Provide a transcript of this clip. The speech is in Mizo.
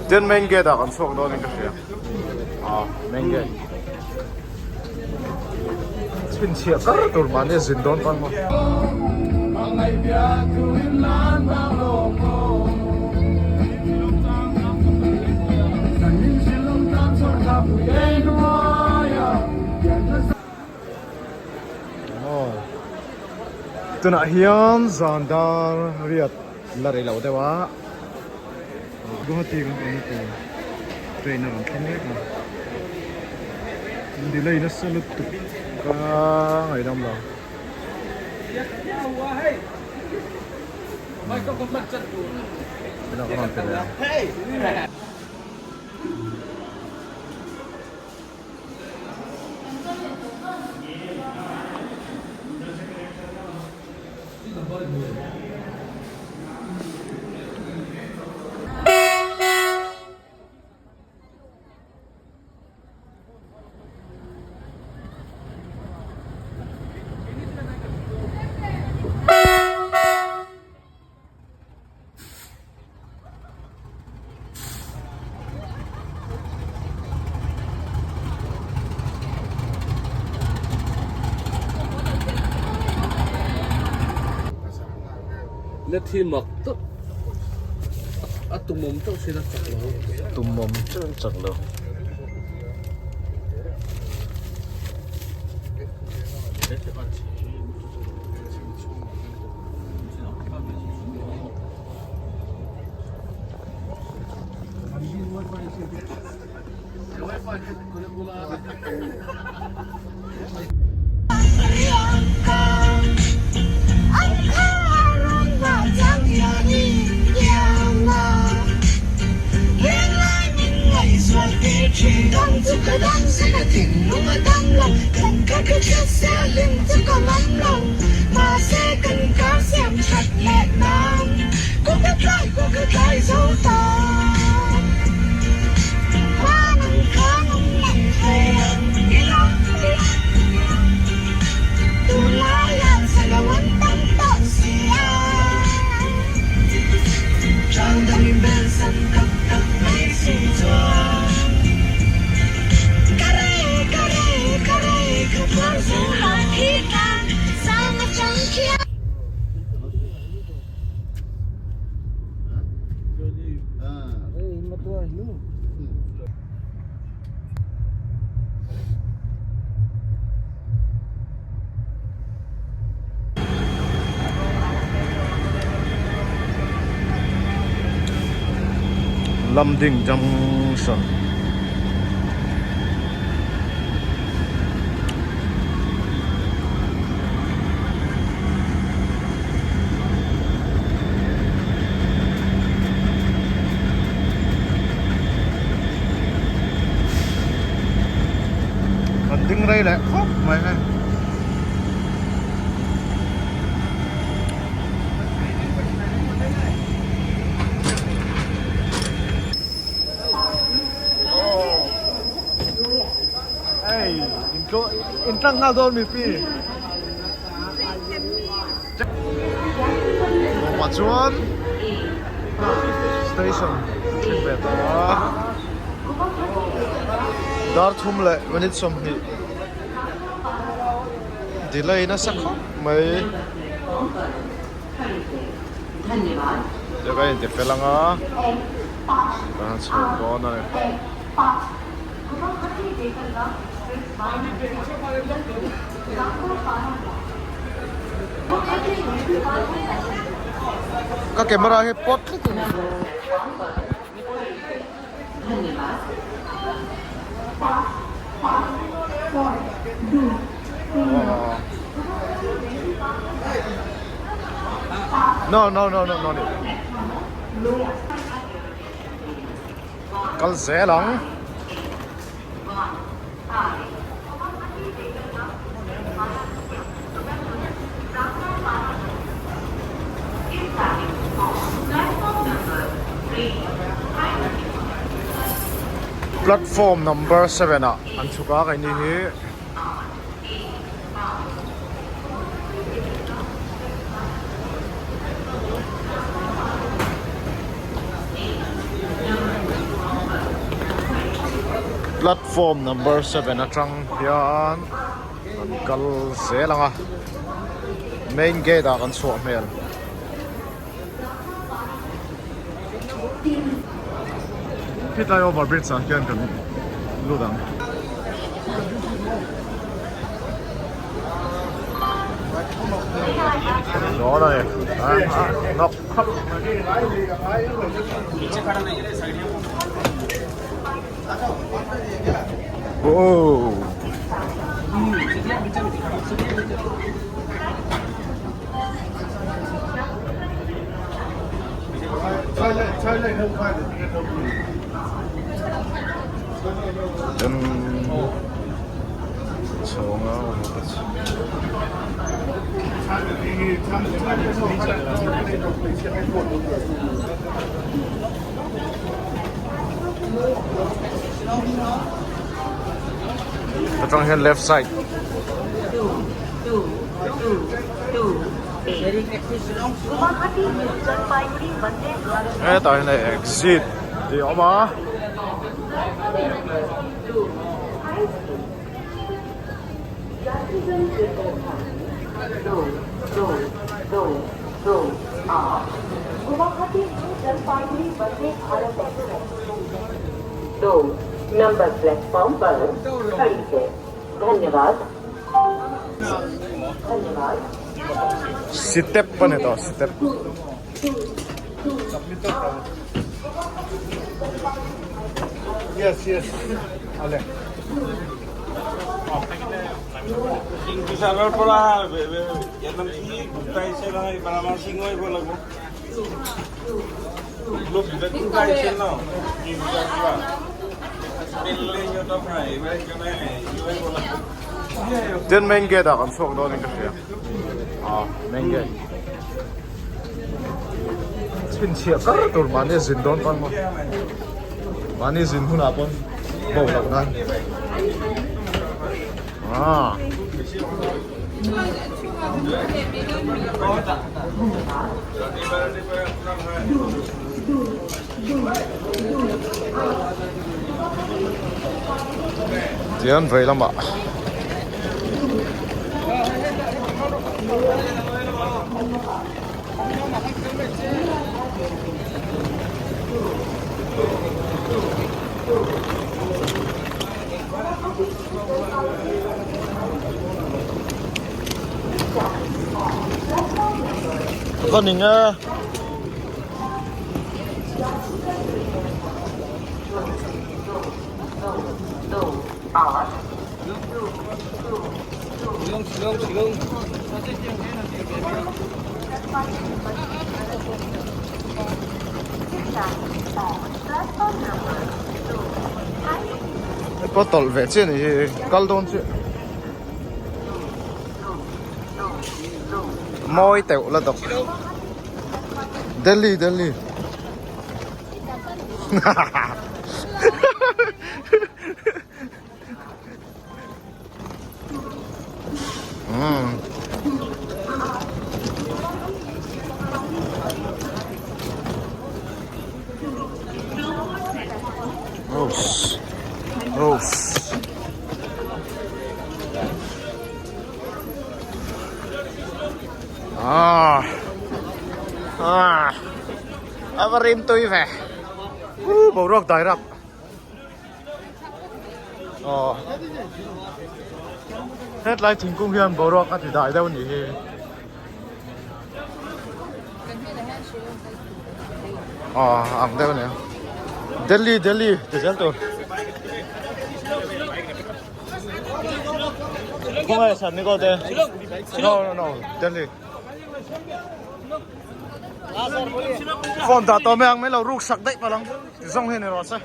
Tin main gate ah kan chhuak dawn in ka hria ah main gate chhinchhiah kar tur mahni a zin dawn tan maw. Tunah hian zan dar riat la rei lo deuh a. Guwahati kan awm tur train a rawn thleng mek a delay nasa lutuk ka ngaihdam lo. Tunah ka rawn ti leh ang. Na thi mak tak a tumawm chauh sin a chak lo. Tumawm chauh in chak lo. Lamding Junction Kan ding rei leh khawp mai hei. Hei in tlang nghal dawn mi pi. Tawpah chuan station thleng ve tawh a dar thum leh minute 20 delay nasa khawp mai tiang a inti fel anga kan han chho dawn a ni. Ka camera hi pawt tlat a ni. No no no no no ni. Kal zel ang. Platform number 7 ah an chhuk a keini hi. Platform number 7 atang hian kan kal zel ang a, main gate ah kan chhuah hmel. Hetlai over bridge ah hian kan lut ang. Dawn a ni nawk khap. Wow. Then chhawng a Atang hian left side. Hetah hian hei exit tih a awm a. Step a ni tawh step. Yes yes ale. কিংফিশাৰৰ পৰা ইয়াৰ নাম কি গুপ্তা আহিছে নহয় এইবাৰ আমাৰ সিংহ আহিব লাগিব কোনটা আহিছিল ন কিংফিশাৰ কিবা পেললে সিহঁতক নাই এইবাৰ সেইকাৰণে সিও আহিব লাগিব। Tin main gate ah kan chhuak dawn in ka hria ah main gate chhinchhiah kar tur mahni zin dawn pawn maw mahni zin hunah pawn bo loh nan ah. Tihian vei lamah Va ning e. Pawh tawlh ve chiah a ni hi kal dawn chiah mawi teuh la dawk Delhi Delhi Umm. Oops. Oops. Ah. Ah. A va rim tui ve. Woo, boruak dai rap. Aw hetlai thingkung hian boruak a ti dai deuh a nih hi. Aw ang deuh a ni a. Delhi Delhi ti zel tur. Khawngaih san ni ko te. No no no Delhi. Phone dah tawh mai ang mai lo ruk sak daih palh ang ti zawng hian i rawh se.